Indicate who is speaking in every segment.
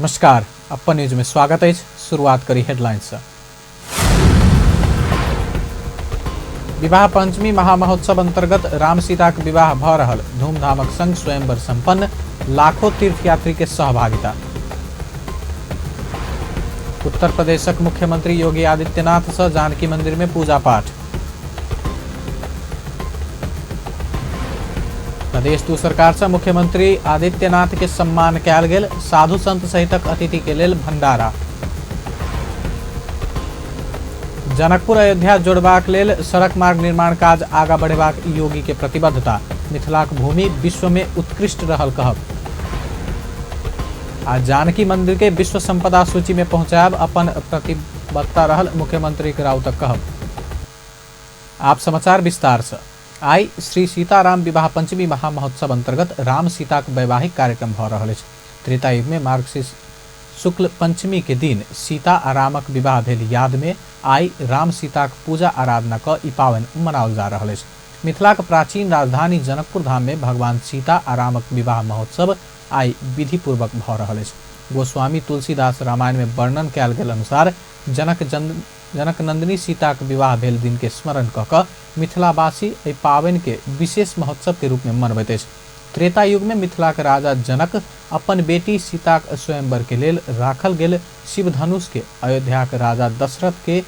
Speaker 1: नमस्कार, अपन न्यूज में स्वागत अछि। शुरुआत करी हेडलाइन से। विवाह पंचमी महामहोत्सव अंतर्गत राम सीताक विवाह भ रहल, धूमधामक संग स्वयंवर संपन्न, लाखों तीर्थयात्री के सहभागिता। उत्तर प्रदेशक मुख्यमंत्री योगी आदित्यनाथ से जानकी मंदिर में पूजा पाठ। प्रदेश दू सरकार से मुख्यमंत्री आदित्यनाथ के सम्मान कयल गेल, साधु संत सहितक अतिथि के लेल भंडारा। जनकपुर अयोध्या जोड़बाक लेल सड़क मार्ग निर्माण काज आगा बढ़ेबाक योगी के प्रतिबद्धता, मिथिलाक भूमि विश्व में उत्कृष्ट रहल कहब। आ जानकी मंदिर के विश्व संपदा सूची में पहुंचायब अपन प्रतिबद्धता रहल मुख्यमंत्री के राउतक कहब। आप समाचार विस्तार से। आई श्री सीताराम विवाह पंचमी महामहोत्सव अंतर्गत राम सीताक वैवाहिक कार्यक्रम भ रहल अछि। त्रेता युग में मार्गशीर्ष शुक्ल पंचमी के दिन सीता आ रामक विवाह भेल याद में आई राम सीताक पूजा आराधना क ई पावनि मनाओल जा रहल अछि। मिथिलाक प्राचीन राजधानी जनकपुर धाम में भगवान सीता आ रामक विवाह महोत्सव आई विधिपूर्वक भ रहल अछि। गोस्वामी तुलसीदास रामायण में वर्णन कयल गेल अनुसार जनक नंदिनी सीताक विवाह भेल दिन के स्मरण क क मिथिलावासी एहि पावनि के विशेष महोत्सव के रूप में मनबैत अछि। त्रेता युग में मिथिलाक राजा जनक अपन बेटी सीताक स्वयंवर के लेल राखल गेल शिवधनुष के अयोध्याक राजा दशरथ के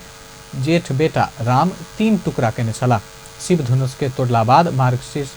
Speaker 1: जेठ बेटा राम 3 टुकड़ा केने छलाह। शिवधनुष के तोड़ला बाद मार्गशीर्ष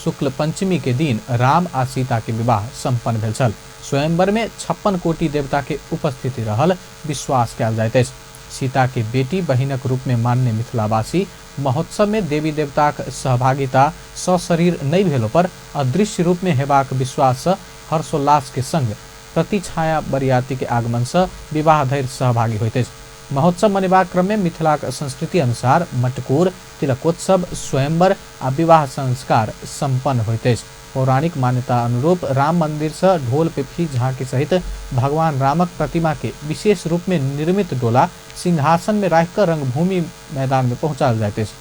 Speaker 1: शुक्ल पंचमी के दिन राम आ सीता के विवाह संपन्न भेल छल। स्वयंवर में 56 कोटि देवता के उपस्थिति रहल विश्वास कयल जाइत अछि। सीता के बेटी बहिनक रूप में मानने मिथिलावासी महोत्सव में देवी देवताक सहभागिता सशरीर नहि भेलो पर अदृश्य रूप में हेबाक विश्वास सँ हर्षोल्लास के संग प्रतिछाया बरियाती के आगमन सँ विवाह धरि सहभागी होइत अछि। महोत्सव मनेबाक क्रम में मिथिलाक संस्कृति अनुसार मटकोर, तिलकोत्सव, स्वयंवर आ विवाह संस्कार संपन्न होइत अछि। पौराणिक मान्यता अनुरूप राम मंदिर से ढोल पिपही झांकी सहित भगवान रामक प्रतिमा के विशेष रूप में निर्मित डोला सिंहासन में राखि रंगभूमि मैदान में पहुंचायल जाइत अछि।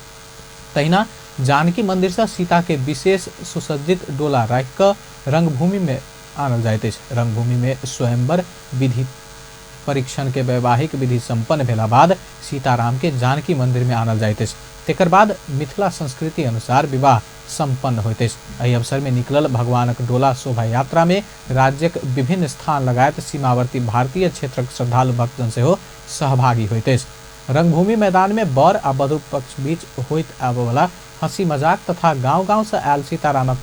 Speaker 1: तहिना जानकी मंदिर से सीता के विशेष सुसज्जित डोला राखि रंगभूमि में आनल जाइत अछि। रंगभूमि में स्वयंवर विधि परीक्षण के वैवाहिक विधि संपन्न भेला बाद सीताराम के जानकी मंदिर में आनल जाइत अछि। तेकर बाद मिथिला संस्कृति अनुसार विवाह संपन्न होइत अछि। एहि अवसर में निकलल भगवानक डोला शोभा यात्रा में राज्यक विभिन्न स्थान लगायत सीमावर्ती भारतीय क्षेत्रक श्रद्धालु भक्तजन सेहो सहभागी होइत अछि। रंगभूमि मैदान में वर आ वधु पक्ष बीच होइत आबयवला हंसी मजाक तथा गांव-गांव से आयल सीतारामक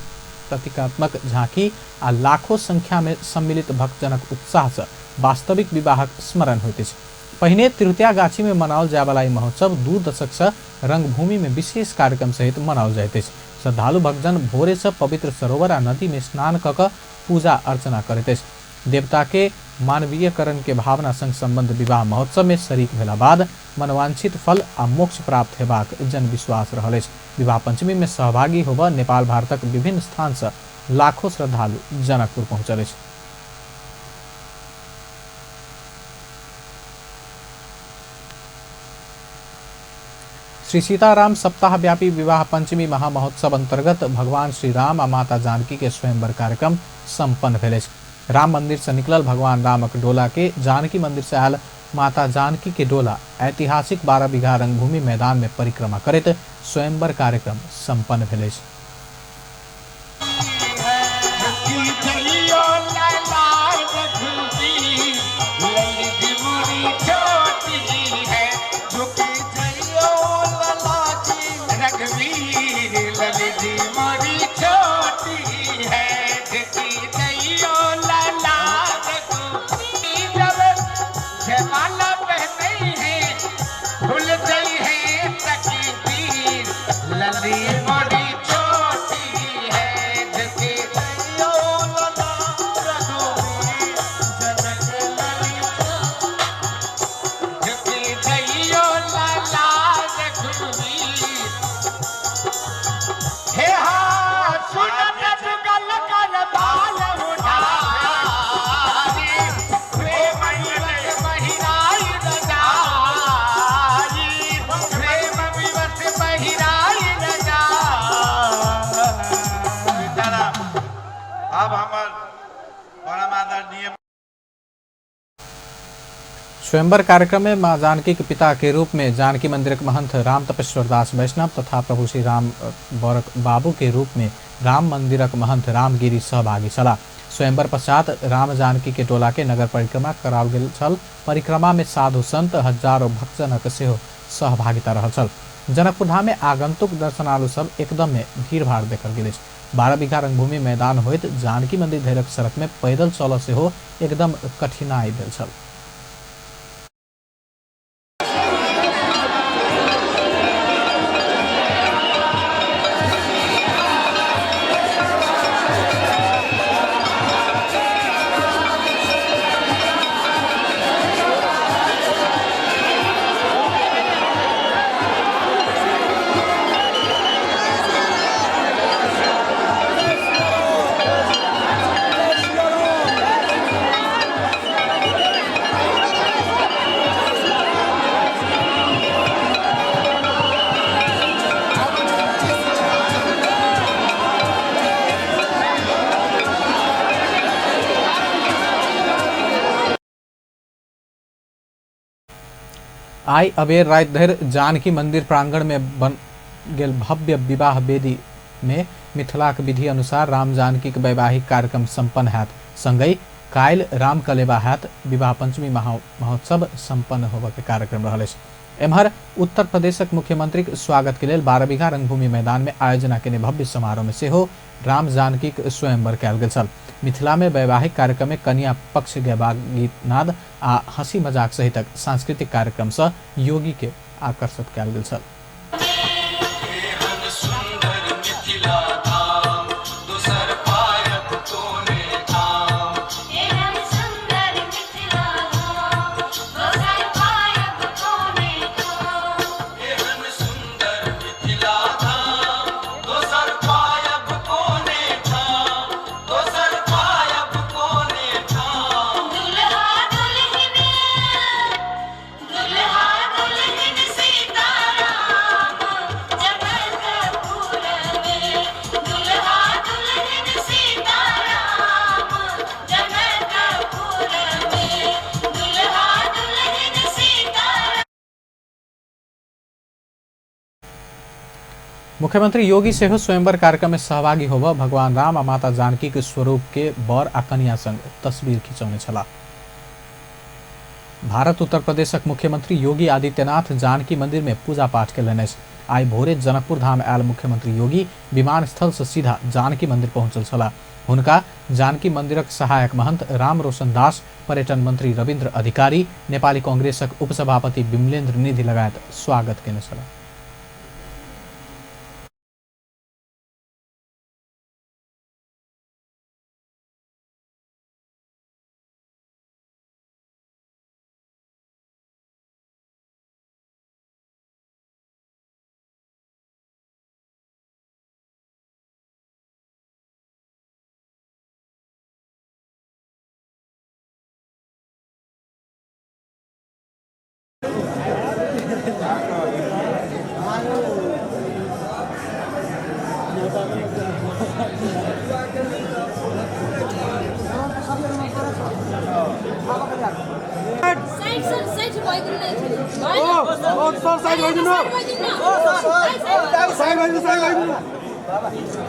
Speaker 1: प्रतीकात्मक झांकी आ लाखों संख्या में सम्मिलित भक्तजनक उत्साह से वास्तविक विवाहक स्मरण होइत अछि। पहिने तिरुतिया गाछी में मनाओल जायवला ई महोत्सव 2 दशक से रंगभूमि में विशेष कार्यक्रम सहित मनाओल जाइत अछि। श्रद्धालु भक्तजन भोरे से पवित्र सरोवर आ नदी में स्नान क क पूजा अर्चना करैत अछि। देवता के मानवीयकरण के भावना संग संबंध विवाह महोत्सव में शरीक भेला बाद मनवांछित फल आ मोक्ष प्राप्त हेबाक जनविश्वास रहल अछि। विवाह पंचमी में सहभागी होबऽ नेपाल भारतक विभिन्न स्थान से लाखों श्रद्धालु जनकपुर पहुंचल अछि। श्री सीताराम सप्ताहव्यापी विवाह पंचमी महामहोत्सव अंतर्गत भगवान श्री राम आ माता जानकी के स्वयंवर कार्यक्रम संपन्न भेल अछि। राम मंदिर से निकलल भगवान रामक डोला के जानकी मंदिर से आयल माता जानकी के डोला ऐतिहासिक 12 बीघा रंगभूमि मैदान में परिक्रमा करैत स्वयंवर कार्यक्रम संपन्न भेल अछि।
Speaker 2: लली मोरी।
Speaker 1: स्वयंवर कार्यक्रम में मां जानकी के पिता के रूप में जानकी मंदिरक महंत राम तपेश्वर दास वैष्णव तथा प्रभु श्री राम बरक बाबू के रूप में राम मंदिरक महंत रामगिरी सहभागी छलाह। स्वयंवर पश्चात राम जानकी के टोला के नगर परिक्रमा कराओल गेल छल। परिक्रमा में साधु संत हजारों भक्तजनक सेहो सहभागिता रहल छल। जनकपुर धाम में आगंतुक दर्शनालु सब एकदम में भीड़भाड़ देखल गेल अछि। 12 बीघा रंगभूमि मैदान होइत जानकी मंदिर धरिक सड़क में पैदल चलऽ सेहो एकदम कठिनाई भेल छल। आई अबेर राति धरि जानकी मंदिर प्रांगण में बन गेल भव्य विवाह वेदी में मिथिलाक विधि अनुसार राम जानकी के वैवाहिक कार्यक्रम संपन्न हैत। संगहि काल्हि राम कलेवा हैत। विवाह पंचमी महोत्सव संपन्न होबय के कार्यक्रम रहल अछि। एम्हर उत्तर प्रदेशक मुख्यमंत्रीक स्वागत के लेल 12 बीघा रंगभूमि मैदान में आयोजना केने भव्य समारोह में सेहो राम जानकीक स्वयंवर कयल गेल छल। मिथिला में वैवाहिक कार्यक्रम में कन्या पक्ष गयबाक गीतनाद आ हंसी मजाक सहितक सांस्कृतिक कार्यक्रम से योगी के आकर्षित कयल गेल छल। मुख्यमंत्री योगी सेहो स्वयंवर कार्यक्रम में सहभागी होबऽ भगवान राम आ माता जानकी के स्वरूप के वर आ कन्या संग तस्वीर खिंचौने छलाह। भारत उत्तर प्रदेशक मुख्यमंत्री योगी आदित्यनाथ जानकी मंदिर में पूजा पाठ केलनि अछि। आइ भोरे जनकपुर धाम आयल मुख्यमंत्री योगी विमानस्थल से सीधा जानकी मंदिर पहुंचल छलाह। हुनका जानकी मंदिरक सहायक महंत राम रोशन दास, पर्यटन मंत्री रविन्द्र अधिकारी, नेपाली कांग्रेसक उपसभापति बिमलेन्द्र निधि लगायत स्वागत केने छलाह।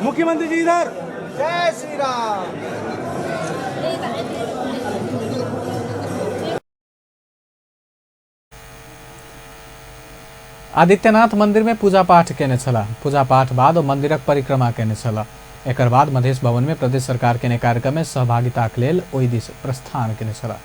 Speaker 2: मुख्यमंत्री जी इधर। जय श्री राम।
Speaker 1: आदित्यनाथ मंदिर में पूजा पाठ केने छलाह। पूजा पाठ बाद ओ मंदिरक परिक्रमा केने छलाह। एकर बाद मधेश भवन में प्रदेश सरकार केने कार्यक्रम में सहभागिता के लेल ओहि दिस प्रस्थान केने छलाह।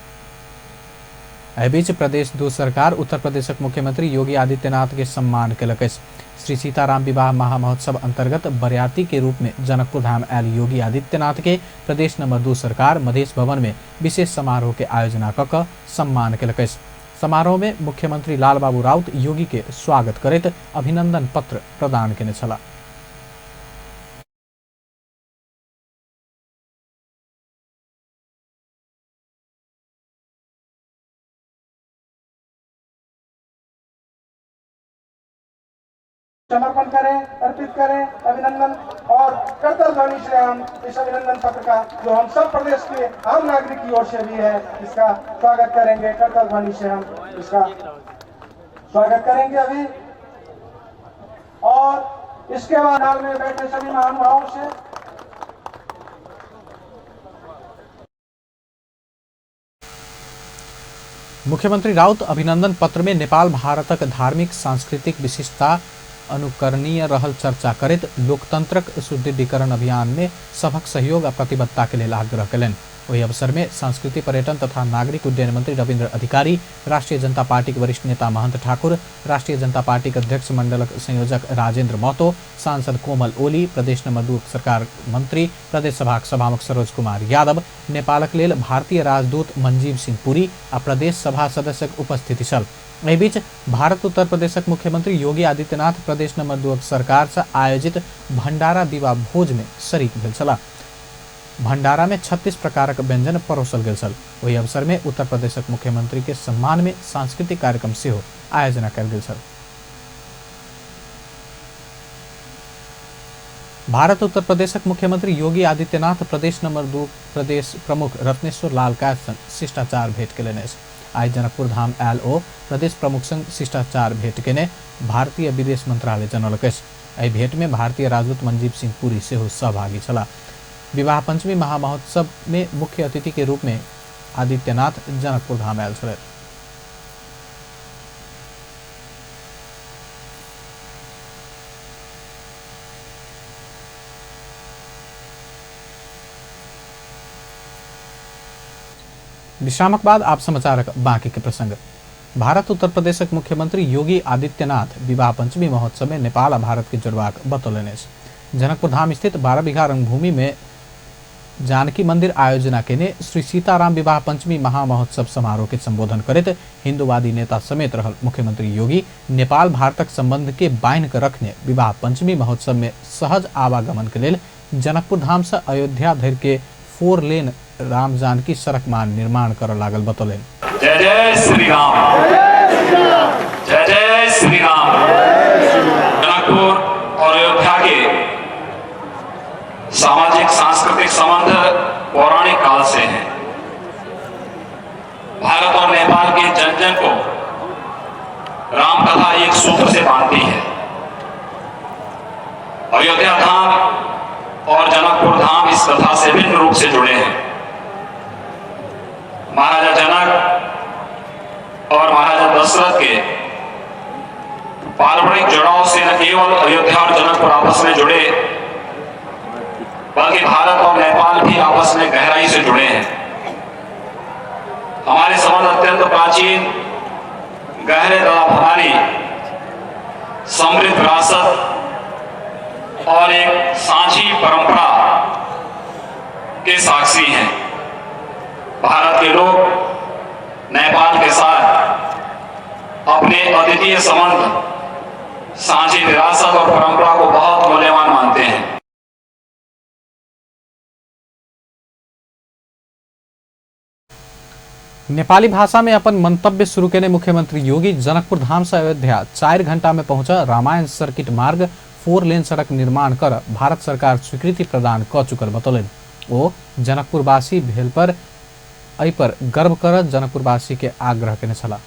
Speaker 1: एहि बीच प्रदेश दू सरकार उत्तर प्रदेशक मुख्यमंत्री योगी आदित्यनाथ के सम्मान केलक अछि। श्री सीताराम विवाह महामहोत्सव अंतर्गत बरियाती के रूप में जनकपुर धाम आयल योगी आदित्यनाथ के प्रदेश नंबर 2 सरकार मधेश भवन में विशेष समारोह के आयोजना कऽ कऽ सम्मान केलक अछि। समारोह में मुख्यमंत्री लालबाबू राउत योगी के स्वागत करैत अभिनंदन पत्र प्रदान केने छलाह।
Speaker 2: समर्पण करें, अर्पित करें अभिनंदन और करतल ध्वनि से हम इस अभिनंदन पत्र का, जो हम सब प्रदेश के आम नागरिक की ओर से भी है, इसका स्वागत करेंगे। करतल ध्वनि से हम इसका स्वागत करेंगे अभी। और इसके बाद हाल में बैठे सभी महानुभावों से
Speaker 1: मुख्यमंत्री राउत अभिनंदन पत्र में नेपाल भारतक धार्मिक सांस्कृतिक विशिष्टता अनुकरणीय रहल चर्चा करैत लोकतंत्रक सुदृढ़ीकरण अभियान में सभक सहयोग आ प्रतिबद्धता के लेल आग्रह कयलनि। ओहि अवसर में संस्कृति पर्यटन तथा नागरिक उड्डयन मंत्री रविन्द्र अधिकारी, राष्ट्रीय जनता पार्टी के वरिष्ठ नेता महंत ठाकुर, राष्ट्रीय जनता पार्टी के अध्यक्ष मंडलक संयोजक राजेंद्र महतो, सांसद कोमल ओली, प्रदेश नंबर 2 सरकार मंत्री प्रदेश सभाक सभामुख सरोज कुमार यादव, नेपालक लेल भारतीय राजदूत मंजीव सिंह पुरी आ प्रदेश सभा सदस्यक उपस्थिति छल। एहि बीच भारत उत्तर प्रदेशक मुख्यमंत्री योगी आदित्यनाथ प्रदेश नंबर 2 सरकार से आयोजित भंडारा विवाह भोज में शरीक भेल छलाह। भंडारा में 36 प्रकारक व्यंजन परोसल गेल छल। ओहि अवसर में उत्तर प्रदेशक मुख्यमंत्री के सम्मान में सांस्कृतिक कार्यक्रम सेहो आयोजना कयल गेल छल। भारत उत्तर प्रदेशक मुख्यमंत्री योगी आदित्यनाथ प्रदेश नंबर 2 प्रदेश प्रमुख रत्नेश्वर लाल कायस्थ संग शिष्टाचार भेंट केलनि अछि। आइ जनकपुर धाम आयल ओ प्रदेश प्रमुख संग शिष्टाचार भेंट केने भारतीय विदेश मंत्रालय जनौलक अछि। एहि भेंट में भारतीय राजदूत मंजीव सिंह पुरी सेहो सहभागी छलाह। विवाह पंचमी महामहोत्सव में मुख्य अतिथि के रूप में आदित्यनाथ जनकपुर धाम आयल छलथि। विश्रामक बाद आप समाचारक बाकी के प्रसंग। भारत उत्तर प्रदेशक मुख्यमंत्री योगी आदित्यनाथ विवाह पंचमी महोत्सव में नेपाल आ भारत के जोड़बाक बतौलनि अछि। जनकपुर धाम स्थित 12 बीघा रंगभूमि में जानकी मंदिर आयोजना केने श्री सीताराम विवाह पंचमी महामहोत्सव समारोह के संबोधन करैत हिंदुवादी नेता समेत रहल मुख्यमंत्री योगी नेपाल भारतक संबंध के बान्हि कऽ रखने विवाह पंचमी महोत्सव में सहज आवागमन के लेल जनकपुर धाम से अयोध्या धरि के 4 लेन राम जानकी सड़क मार्ग निर्माण करऽ लागल बतौलनि।
Speaker 3: जय जय श्री राम, जय जय श्री राम। जनकपुर और अयोध्या के सामाजिक सांस्कृतिक संबंध पौराणिक काल से हैं। भारत और नेपाल के जन जन को राम कथा एक सूत्र से बांधती है। अयोध्या धाम और जनकपुर धाम इस कथा से भिन्न रूप से जुड़े हैं। महाराजा जनक और महाराजा दशरथ के पारंपरिक जुड़ाव से न केवल अयोध्या और जनकपुर आपस में जुड़े, बल्कि भारत और नेपाल भी आपस में गहराई से जुड़े हैं। हमारे संबंध अत्यंत प्राचीन, गहरे तथा हमारी समृद्ध विरासत और एक साझी परंपरा के साक्षी हैं। भारत के लोग नेपाल के साथ अपने अद्वितीय संबंध, साझी विरासत और परंपरा को बहुत मूल्यवान मानते हैं।
Speaker 1: नेपाली भाषा में अपन मंतव्य शुरू केने मुख्यमंत्री योगी जनकपुर धाम से अयोध्या 4 घंटा में पहुंचा रामायण सर्किट मार्ग 4 लेन सड़क निर्माण कर भारत सरकार स्वीकृति प्रदान क चुकल बतौलनि। ओ जनकपुरवासी भेल पर एहि पर गर्व कर जनकपुरवासी के आग्रह केने छलाह।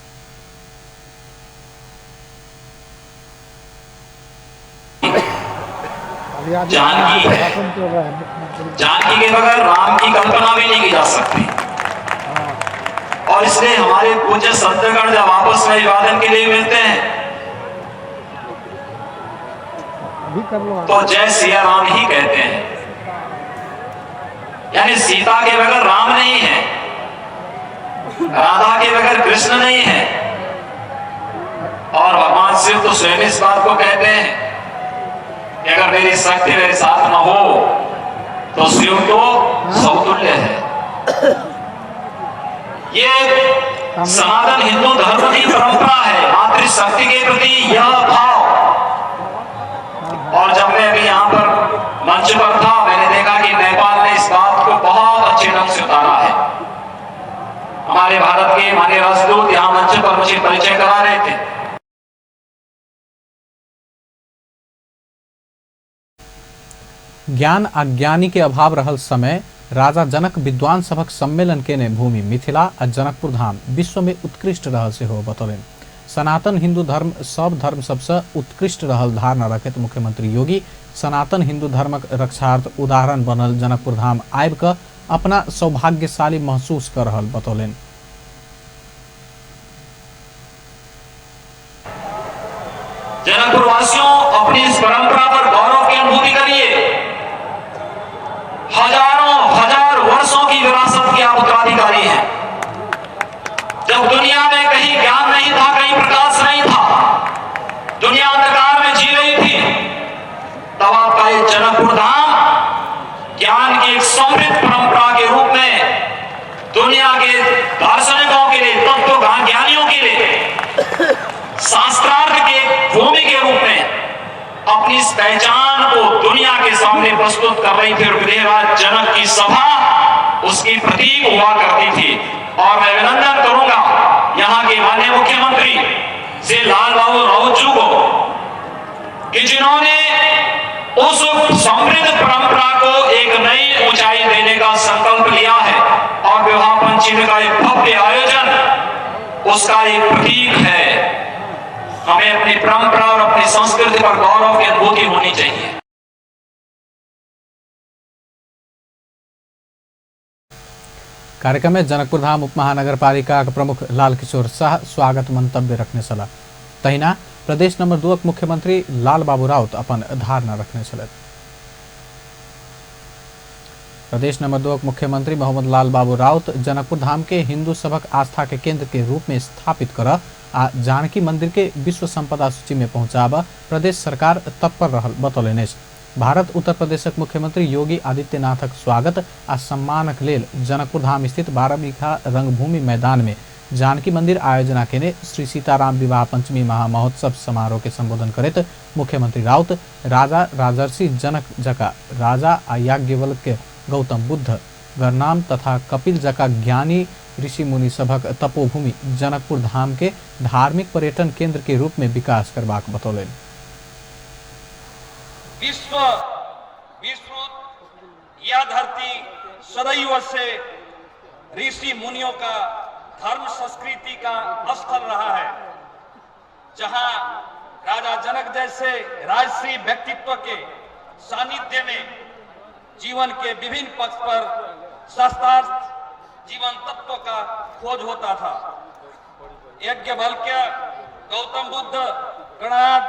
Speaker 3: जानकी है, जानकी के बगैर राम की कल्पना भी नहीं की जा सकती। और इसलिए हमारे पूज्य संतगण जब आपस में विवादन के लिए मिलते हैं तो जय सिया राम ही कहते हैं। यानी सीता के बगैर राम नहीं है, राधा के बगैर कृष्ण नहीं है। और भगवान शिव तो स्वयं इस बात को कहते हैं कि अगर मेरी शक्ति मेरे साथ न हो तो शिव तो समतुल्य है। ये सनातन हिंदू धर्म की परंपरा है, मातृशक्ति के प्रति यह भाव। और जब मैं अभी यहाँ पर मंच पर था, मैंने देखा कि नेपाल ने इस बात को बहुत अच्छे ढंग से उतारा है। हमारे भारत के माननीय राजदूत यहाँ मंच पर मुझे परिचय करा रहे थे।
Speaker 1: ज्ञान आ ज्ञानी के अभाव रहल समय राजा जनक विद्वान सभक सम्मेलन केने भूमि मिथिला आ जनकपुर धाम विश्व में उत्कृष्ट रहल सेहो बतौलनि। सनातन हिंदू धर्म सब धर्म सबसँ उत्कृष्ट रहल धारणा रखैत मुख्यमंत्री योगी सनातन हिंदू धर्मक रक्षार्थ उदाहरण बनल जनकपुर धाम आबि कऽ अपना सौभाग्यशाली महसूस कर रहल बतौलनि।
Speaker 3: जनकपुर वासियों, अपनी इस परंपरा पर गौरव की अनुभूति करिए। हजारों हजार वर्षों की विरासत के आप उत्तराधिकारी हैं। जब दुनिया में कहीं ज्ञान नहीं था, कहीं प्रकाश नहीं था, दुनिया अंधकार में जी रही थी, तब आपका ये जनकपुर धाम ज्ञान की एक समृद्ध परंपरा के रूप में दुनिया के दार्शनिकों के लिए, तत्व ज्ञानियों के लिए, शास्त्रार्थ के भूमि के रूप में अपनी इस पहचान को दुनिया के सामने प्रस्तुत कर रही थी और विदेहराज जनक की सभा उसकी प्रतीक हुआ करती थी। और मैं अभिनंदन करूंगा यहाँ के माननीय मुख्यमंत्री श्री लाल बाबू राउत जी को कि जिन्होंने उस समृद्ध परंपरा को एक नई ऊंचाई देने का संकल्प लिया है और विवाह पंचमी का एक भव्य आयोजन उसका एक प्रतीक है। हमें अपनी परंपरा और अपनी संस्कृति पर गौरव की अनुभूति होनी चाहिए।
Speaker 1: कार्यक्रम में जनकपुर धाम उप महानगरपालिका के प्रमुख लाल किशोर शाह स्वागत मंतव्य रखने छलाह। तहिना प्रदेश नंबर 2 मुख्यमंत्री लाल बाबू राउत अपन धारणा रखने छलथि। प्रदेश नंबर 2 मुख्यमंत्री मोहम्मद लाल बाबू राउत जनकपुर धाम के हिंदू सभक आस्था के केंद्र के रूप में स्थापित कर आ जानकी मंदिर के विश्व संपदा सूची में पहुंचाब प्रदेश सरकार तत्पर रहल बतौलनि अछि। भारत उत्तर प्रदेशक मुख्यमंत्री योगी आदित्यनाथक स्वागत आ सम्मानक लेल जनकपुर धाम स्थित 12 बीघा रंगभूमि मैदान में जानकी मंदिर आयोजना केने श्री सीताराम विवाह पंचमी महामहोत्सव समारोह के संबोधन करैत मुख्यमंत्री राउत राजा राजर्षि जनक जका राजा आ याज्ञवल्क्य, गौतम बुद्ध, गरनाम तथा कपिल जका ज्ञानी ऋषि मुनि सभक तपोभूमि जनकपुर धाम के धार्मिक पर्यटन केंद्र के रूप में विकास करबाक बतौलनि।
Speaker 4: विश्व विश्रुत यह धरती सदैव से ऋषि मुनियों का धर्म संस्कृति का स्थल रहा है, जहां राजा जनक जैसे राजश्री व्यक्तित्व के सानिध्य में जीवन के विभिन्न पक्ष पर शास्त्रार्थ जीवन तत्व का खोज होता था। यज्ञवल्क्य, गौतम बुद्ध, गणाद,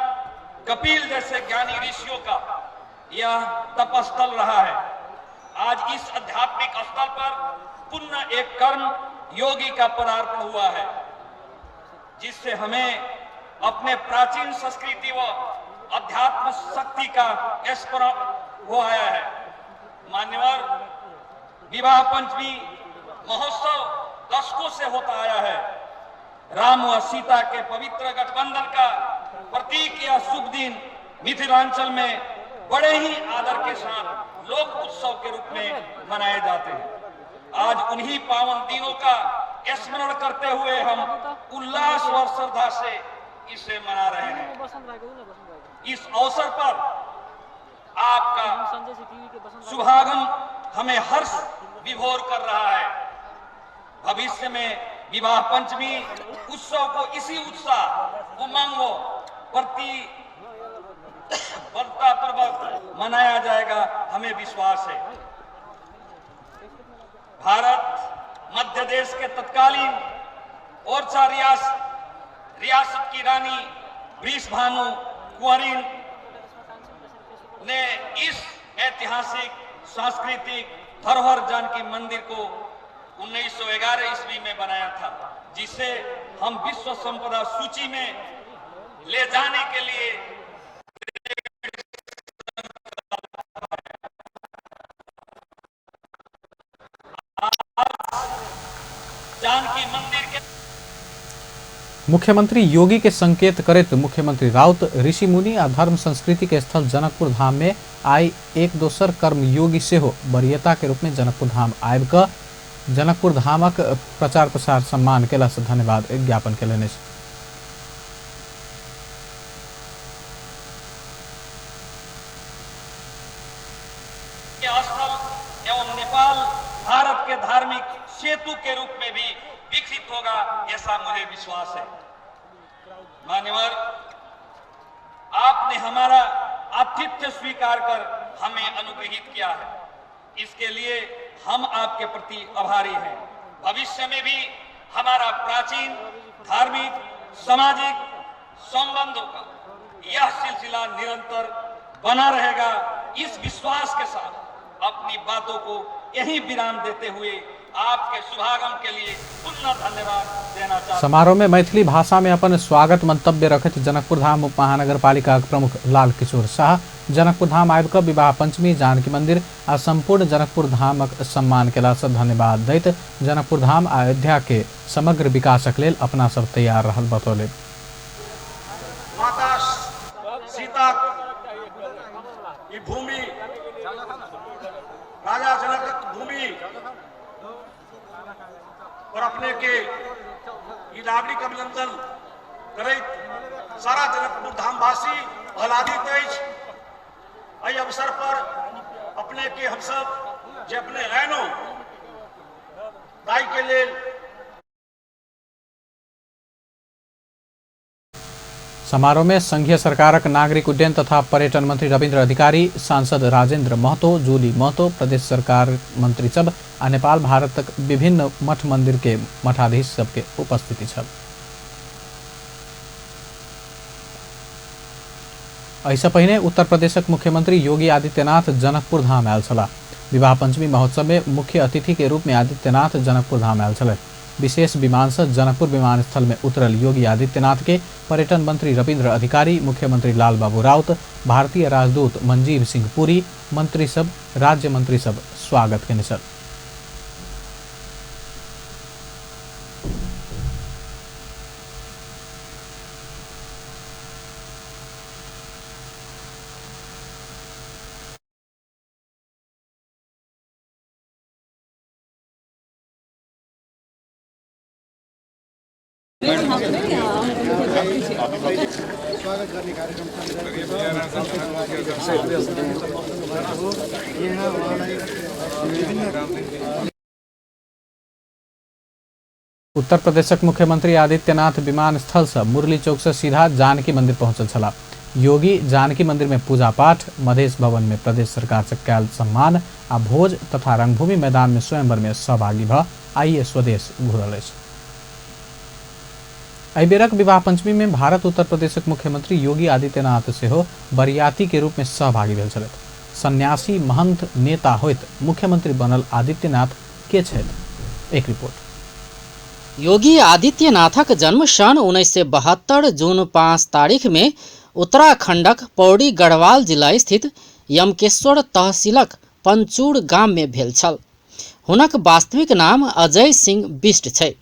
Speaker 4: कपिल जैसे ज्ञानी ऋषियों का यह तपस्थल रहा है। आज इस आध्यात्मिक स्थल पर पुनः एक कर्म योगी का पदार्पण हुआ है, जिससे हमें अपने प्राचीन संस्कृति व अध्यात्म शक्ति का स्मरण हो आया है। मान्यवर, विवाह पंचमी महोत्सव दशकों से होता आया है। राम व सीता के पवित्र गठबंधन का प्रतीक यह शुभ दिन मिथिलांचल में बड़े ही आदर के साथ लोक उत्सव के रूप में मनाए जाते हैं। आज उन्हीं पावन दिनों का स्मरण करते हुए हम उल्लास और श्रद्धा से इसे मना रहे हैं। इस अवसर पर आपका शुभागम हमें हर्ष विभोर कर रहा है। भविष्य में विवाह पंचमी उत्सव को इसी उत्साह, उमंग व प्रतिबद्धता पूर्वक मनाया जाएगा, हमें विश्वास है। भारत मध्य देश के तत्कालीन ओरछा रियासत की रानी वृषभानु कुंवरिन ने इस ऐतिहासिक सांस्कृतिक धरोहर जानकी मंदिर को 1911 ईस्वी में बनाया था, जिसे हम विश्व संपदा सूची में ले जाने के लिए जानकी मंदिर के
Speaker 1: मुख्यमंत्री योगी के संकेत करैत मुख्यमंत्री राउत ऋषि मुनि आ धर्म संस्कृति के स्थल जनकपुर धाम में आई एक दोसर कर्म योगी सेहो वरीयता के रूप में जनकपुर धाम आबि कऽ जनकपुर धामक प्रचार प्रसार सम्मान केला से धन्यवाद ज्ञापन केलनि अछि।
Speaker 4: के स्थल एवं नेपाल भारत के धार्मिक सेतु के रूप में भी विकसित होगा, ऐसा मुझे विश्वास है। मान्यवर, आपने हमारा आतिथ्य स्वीकार कर हमें अनुग्रहित किया है, इसके लिए हम आपके प्रति आभारी हैं। भविष्य में भी हमारा प्राचीन धार्मिक सामाजिक संबंधों का यह सिलसिला निरंतर बना रहेगा, इस विश्वास के साथ अपनी बातों को यही विराम देते हुए आपके शुभागम के लिए पुनः धन्यवाद देना चाहता हूं।
Speaker 1: समारोह में मैथिली भाषा में अपन स्वागत मंतव्य रखैत जनकपुर धाम उप महानगरपालिका प्रमुख लाल किशोर शाह जनकपुर धाम आबि कऽ विवाह पंचमी जानकी मंदिर आ संपूर्ण जनकपुर धामक सम्मान केला सँ धन्यवाद दैत जनकपुर धाम आ अयोध्या के समग्र विकासक लेल अपना सब तैयार रहल बतौलनि।
Speaker 5: माता सीता ई भूमि, राजा जनकक भूमि और अपने के ई नागरिक अभिनंदन करैत सारा जनकपुर धामवासी आह्लादित अछि। एहि अवसर पर अपने के हमसब जे अपने अयलहुँ ताहि के लेल
Speaker 1: समारोह में संघीय सरकारक नागरिक उड्डयन तथा पर्यटन मंत्री रविन्द्र अधिकारी, सांसद राजेंद्र महतो, जूली महतो, प्रदेश सरकार मंत्री सब आ नेपाल भारतक विभिन्न मठ मंदिर के मठाधीश सबके उपस्थिति छल। एहिसँ पहिने उत्तर प्रदेशक मुख्यमंत्री योगी आदित्यनाथ जनकपुर धाम आयल छलाह। विवाह पंचमी महोत्सव में मुख्य अतिथि के रूप में आदित्यनाथ जनकपुर धाम आयल छलथि। विशेष विमान से जनकपुर विमानस्थल में उतरल योगी आदित्यनाथ के पर्यटन मंत्री रविन्द्र अधिकारी, मुख्यमंत्री लाल बाबू राउत, भारतीय राजदूत मंजीव सिंह पुरी, मंत्री सब, राज्य मंत्री सब स्वागत केने छल। उत्तर प्रदेशक मुख्यमंत्री आदित्यनाथ विमानस्थल से मुरली चौक से सीधा जानकी मंदिर पहुंचल छलाह। योगी जानकी मंदिर में पूजा पाठ, मधेश भवन में प्रदेश सरकार से कैल सम्मान आ भोज तथा रंगभूमि मैदान में स्वयंवर में सहभागी भ आइए स्वदेश घुरल अछि। एहि बेरक विवाह पंचमी में भारत उत्तर प्रदेशक मुख्यमंत्री योगी आदित्यनाथ सेहो बरियाती के रूप में सहभागी भेल छलथि। सन्यासी महंत नेता होइत मुख्यमंत्री बनल आदित्यनाथ के छथि, एक रिपोर्ट।
Speaker 6: योगी आदित्यनाथक जन्म सन 1972 जून 5 तारीख में उत्तराखंडक पौड़ी गढ़वाल जिला स्थित यमकेश्वर तहसीलक पंचूर गाम में भेल छल। हुनक वास्तविक नाम अजय सिंह बिष्ट छै।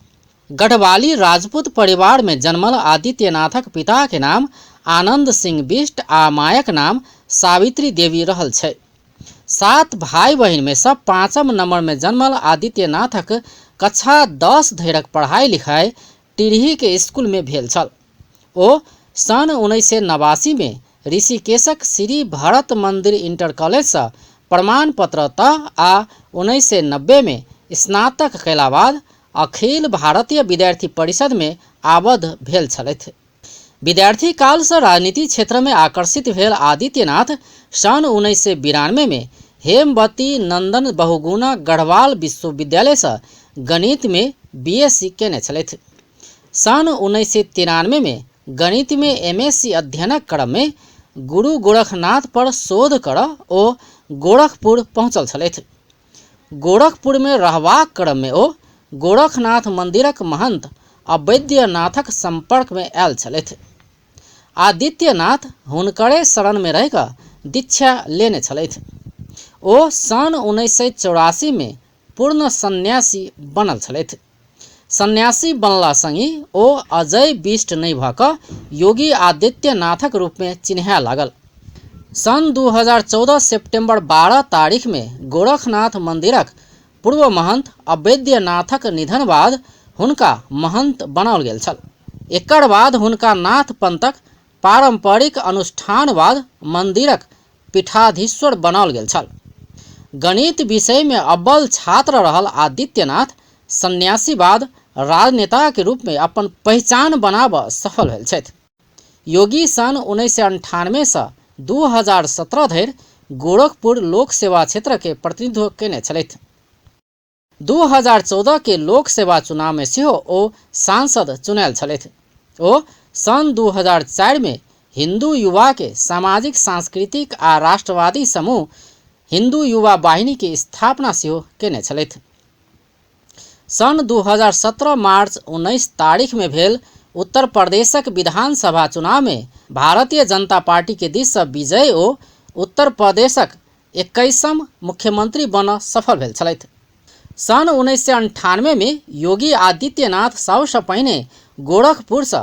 Speaker 6: गढ़वाली राजपूत परिवार में जन्मल आदित्यनाथक पिता के नाम आनंद सिंह बिष्ट आ मायक नाम सावित्री देवी रहल छै। 7 भाई बहिन में सब 5म नंबर में जन्मल आदित्यनाथक कक्षा 10 धरिक पढ़ाई लिखाई टिरही के स्कूल में भेल छल। ओ सन 1989 में ऋषिकेशक श्री भरत मंदिर इंटर कॉलेज से प्रमाण पत्र तह आ 1990 में स्नातक कयला बाद अखिल भारतीय विद्यार्थी परिषद में आबद्ध भेल छलथि। विद्यार्थी काल से राजनीति क्षेत्र में आकर्षित भेल आदित्यनाथ सन 1992 में हेमवती नंदन बहुगुणा गढ़वाल विश्वविद्यालय से गणित में बीएससी केने छलथि। सन 1993 में गणित में एमएससी अध्ययनक क्रम में गुरु गोरखनाथ पर शोध कर ओ गोरखपुर पहुँचल छलथि। गोरखपुर में रहबाक क्रम में ओ गोरखनाथ मंदिरक महंत अवैद्यनाथक संपर्क में आयल छलथि। आदित्यनाथ हुनकरे शरण में रहिकऽ दीक्षा लेने छलथि। ओ सन 1984 में पूर्ण सन्यासी बनल छलथि। सन्यासी बनला संगी ओ अजय बिष्ट नहि भऽ कऽ योगी आदित्यनाथक रूपमे चिन्हाय लागल। सन 2014 सेप्टेम्बर 12 तारीख में गोरखनाथ मंदिरक पूर्व महंत अवैद्यनाथक निधन बाद हुनका महंत बनाओल गेल छल। एकर बाद हुनका नाथ पंथक पारंपरिक अनुष्ठान बाद मंदिरक पीठाधीश्वर बनाओल गेल छल। गणित विषय में अव्वल छात्र रहल आदित्यनाथ सन्यासी बाद राजनेता के रूप में अपन पहचान बनाब सफल भेल छथि। योगी सन 1998 से 2017 धरि गोरखपुर लोक सेवा क्षेत्र के प्रतिनिधित्व केने छलथि। 2014 के लोक सेवा चुनाव में सेहो ओ सांसद चुनायल छलथि। ओ सन 2004 में हिंदू युवा के सामाजिक, सांस्कृतिक आ राष्ट्रवादी समूह हिंदू युवा वाहिनी के स्थापना सेहो केने छलथि। सन 2017 मार्च 19 तारीख में भेल उत्तर प्रदेशक विधानसभा चुनाव में भारतीय जनता पार्टी के दिस से विजय ओ उत्तर प्रदेशक 21म मुख्यमंत्री बन सफल भेल छलथि। सन 1998 में योगी आदित्यनाथ सबसँ पहिने गोरखपुर से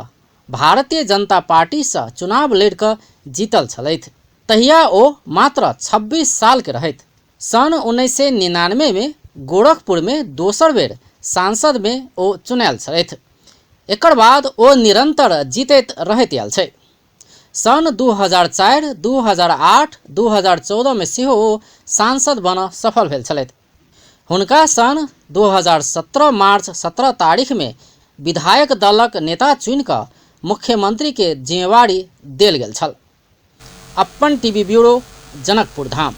Speaker 6: भारतीय जनता पार्टी से चुनाव लड़िकऽ जीतल छलथि। तहिया ओ मात्र 26 साल के रहथि। सन 1999 में गोरखपुर में दोसर बेर सांसद में ओ चुनायल छलथि। एकर बाद ओ निरंतर जीतैत रहैत आयल छै। सन 2004, 2008, 2014 में सेहो ओ सांसद बन सफल भेल छलथि। हुनका सन 2017 मार्च 17 तारीख में विधायक दलक नेता चुनिकऽ मुख्यमंत्री के जिम्मेवारी देल गेल छल। अपन टीवी ब्यूरो, जनकपुर धाम।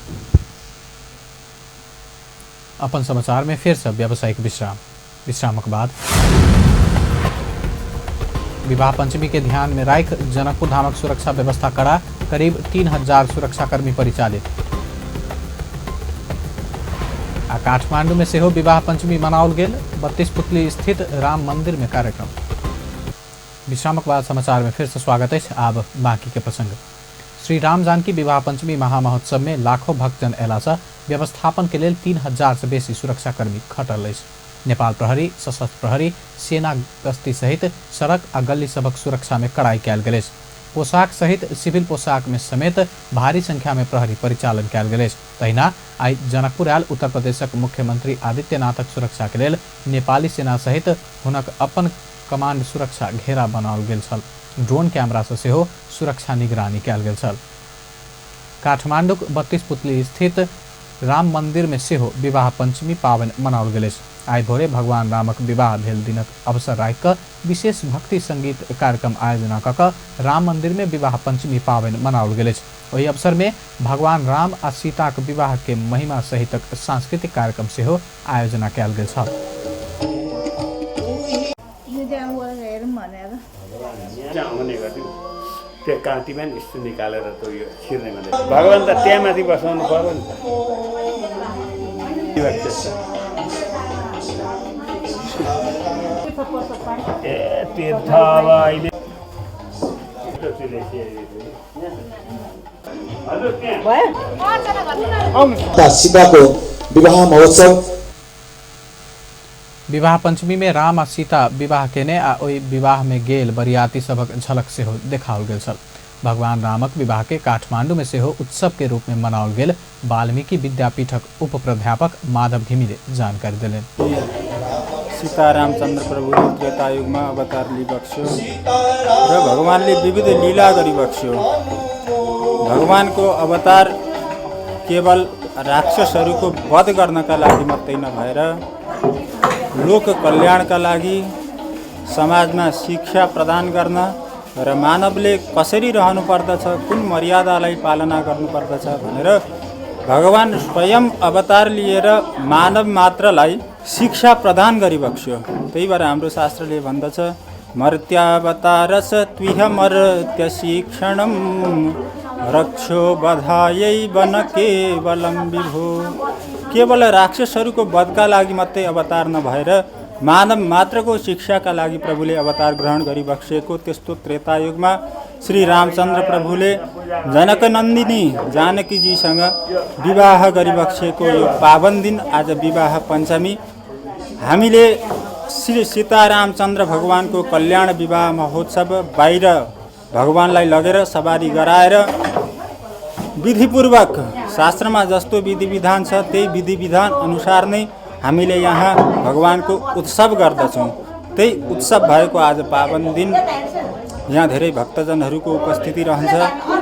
Speaker 1: अपन समाचार में फिर से व्यावसायिक विश्राम। विश्रामक बाद विवाह पंचमी के ध्यान में राख जनकपुर धामक सुरक्षा व्यवस्था कड़ा, करीब 3000 सुरक्षाकर्मी परिचालित। आ काठमांडू में सेहो विवाह पंचमी मनाओल गेल। 32 पुतली स्थित राम मंदिर में कार्यक्रम। विश्रामक बाद समाचार में फिर से स्वागत है। आब बाकी के प्रसंग। श्री राम जानकी विवाह पंचमी महामहोत्सव में लाखों भक्तजन अयला से व्यवस्थापन के लेल 3000 से बेसी सुरक्षाकर्मी खटल अछि। नेपाल प्रहरी, सशस्त्र प्रहरी, सेना गश्ती सहित सड़क आ गली सभक सुरक्षा में कड़ाई कयल गेल अछि। पोशाक सहित सिविल पोशाक में समेत भारी संख्या में प्रहरी परिचालन कयल गेल अछि। तहिना आइ जनकपुर आयल उत्तर प्रदेशक मुख्यमंत्री आदित्यनाथक सुरक्षा के लेल नेपाली सेना सहित हुनक अपन कमांड सुरक्षा घेरा बनाओल गेल छल। ड्रोन कैमरा से सेहो सुरक्षा निगरानी कयल गेल छल। काठमांडूक 32 पुतली स्थित राम मंदिर में सेहो विवाह पंचमी पाबनि मनाओल गेल अछि। आइ भोरे भगवान रामक विवाह भेल दिनक अवसर राखि कऽ विशेष भक्ति संगीत कार्यक्रम आयोजना कऽ कऽ राम मंदिर में विवाह पंचमी पाबनि मनाओल गेल अछि। ओहि अवसर में भगवान राम आ सीताक विवाह के महिमा सहितक सांस्कृतिक कार्यक्रम सेहो आयोजना कयल गेल छल।
Speaker 7: त्यो काँटीमा नि यस्तो निकालेर त उयो छिर्ने मात्रै, भगवान् त त्यहाँ माथि बसाउनु पर्यो नि त। ए तीर्थ अब अहिले
Speaker 8: सीताको विवाह महोत्सव।
Speaker 1: विवाह पंचमी में राम आ सीता विवाह केने आ ओहि विवाह में गेल बरियाती सभक झलक सेहो देखाओल गेल छल। भगवान रामक विवाह के काठमांडू में सेहो उत्सव के रूप में मनाओल गेल वाल्मीकि विद्यापीठक उप प्राध्यापक माधव घिमिरे जानकारी देलनि।
Speaker 9: सीतारामचन्द्र प्रभुले त्रेतायुगमा अवतार लिइबक्स्यो र भगवानले विविध लीला गरिबक्स्यो। भगवानको अवतार केवल राक्षसहरूको वध गर्नका लागि मात्रै नभएर लोक कल्याणका लागि, समाजमा शिक्षा प्रदान गर्न र मानवले कसरी रहनुपर्दछ, कुन मर्यादालाई पालना गर्नुपर्दछ भनेर भगवान स्वयं अवतार लिएर मानव मात्रलाई शिक्षा प्रदान गरिबक्स्यो। त्यही भएर हाम्रो शास्त्रले भन्दछ, मर्त्यावतारस त्विह मर्त्य शिक्षणम रक्षो बधायै वन केवलम विभो। केवल राक्षसहरूको वधका लागि मात्रै अवतार नभएर मानव मात्रको शिक्षाका लागि प्रभुले अवतार ग्रहण गरिबक्सेको। त्यस्तो त्रेतायुगमा श्री रामचन्द्र प्रभुले जनकनन्दिनी जानकीजीसँग विवाह गरिबक्सेको यो पावन दिन आज विवाह पञ्चमी। हामीले श्री सीतारामचन्द्र भगवानको कल्याण विवाह महोत्सव बाहिर भगवानलाई लगेर सवारी गराएर विधिपूर्वक शास्त्रमा जस्तो विधि विधान छ त्यही विधि विधान अनुसार नै हामीले यहाँ भगवानको उत्सव गर्दछौँ। त्यही उत्सव भएको आज पावन दिन। यहाँ धेरै भक्तजनहरूको उपस्थिति रहन्छ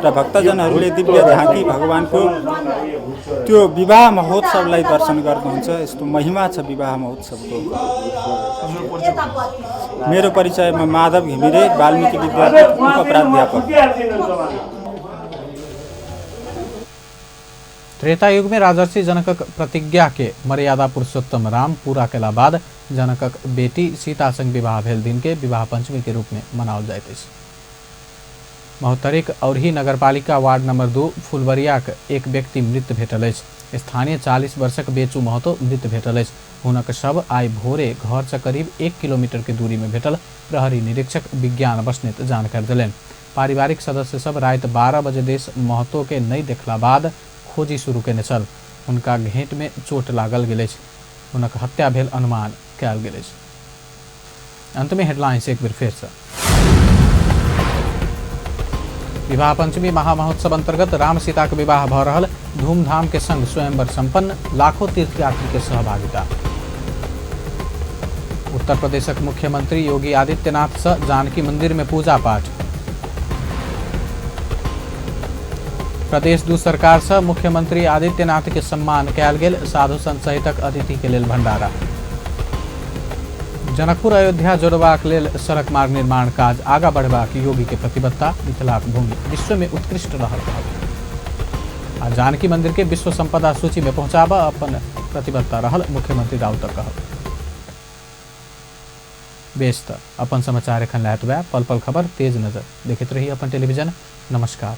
Speaker 9: र भक्तजनहरूले दिव्य झाँकी भगवानको त्यो विवाह महोत्सवलाई दर्शन गर्नुहुन्छ। यस्तो महिमा छ विवाह महोत्सवको। मेरो परिचयमा माधव घिमिरे, वाल्मीकि विद्यापीठ उपप्राध्यापक।
Speaker 1: त्रेता युग में राजर्षि जनकक प्रतिज्ञा के मर्यादा पुरुषोत्तम राम पूरा केला बाद जनकक बेटी सीता संग विवाह भेल दिन के विवाह पंचमी के रूप में मनाओल जाइत अछि। महोत्तरीक औरही नगरपालिका वार्ड नंबर 2 फुलवरियाक एक व्यक्ति मृत भेटल अछि। स्थानीय 40 वर्षक बेचू महतो मृत भेटल अछि। हुनक शव आइ भोरे घर से करीब 1 किलोमीटर के दूरी में भेटल। प्रहरी निरीक्षक विज्ञान बस्नेत जानकारी देलनि। पारिवारिक सदस्य सब राति 12 बजे देश महतो के नहि देखला बाद खोजी शुरू केने छल। हुनका घेंट में चोट लागल गेल अछि। हुनक हत्या भेल अनुमान कयल गेल अछि। अंत में हेडलाइंस एक बेर फेर से। विवाह पंचमी महामहोत्सव अंतर्गत राम सीता के विवाह भ रहल, धूमधाम के संग स्वयंवर संपन्न, लाखों तीर्थयात्री के सहभागिता। उत्तर प्रदेशक मुख्यमंत्री योगी आदित्यनाथ से जानकी मंदिर में पूजा पाठ। प्रदेश 2 सरकार से मुख्यमंत्री आदित्यनाथ के सम्मान कयल गेल, साधु संत सहितक अतिथि के लेल भंडारा। जनकपुर अयोध्या जोड़बाक लेल सड़क मार्ग निर्माण काज आगा बढ़बाक योगी के प्रतिबद्धता, मिथिलाक भूमि विश्व में उत्कृष्ट रहल कहल। आ जानकी मंदिर के विश्व संपदा सूची में पहुंचाबा अपन प्रतिबद्धता रहल मुख्यमंत्री राउतक कहल। बेस त अपन समाचार एखन लैत पल पल खबर तेज नजर देखैत रही अपन टेलीविजन। नमस्कार।